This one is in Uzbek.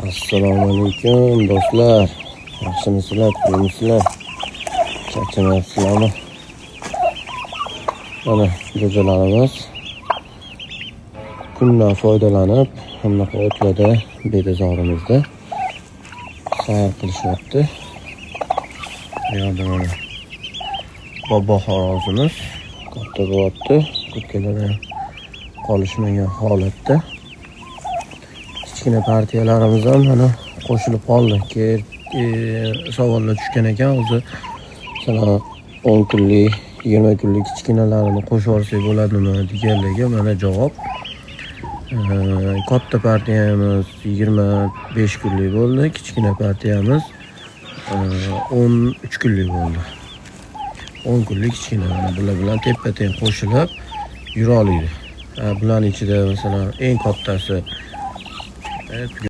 Assalomu alaykum, do'stlar. Yaxshimisizlar, tuzukmisizlar? Charchamayapsizlarmi? Mana jo'jalarimiz kundan foydalanib, bunaqa o'tlarda, betazorimizda sayr qilishyapti. Bu yoqda mana bobo xo'rozimiz katta bo'lyapti. Ko'pkalardan qolishmagan holatda. Kichkina partiyalarimiz ham mana qo'shilib qoldi. Keyin savollar tushgan ekan, o'zi masalan 10 kunlik, 20 kunlik kichkinalarini qo'shib yuborsak bo'ladimi deganlarga mana javob. Katta partiyamiz 25 kunlik bo'ldi, kichkina partiyamiz 13 kunlik bo'ldi. 10 kunlik kichkina mana bular bilan teppa-teng qo'shilib yura oladi. Bularning ichida masalan eng kattasi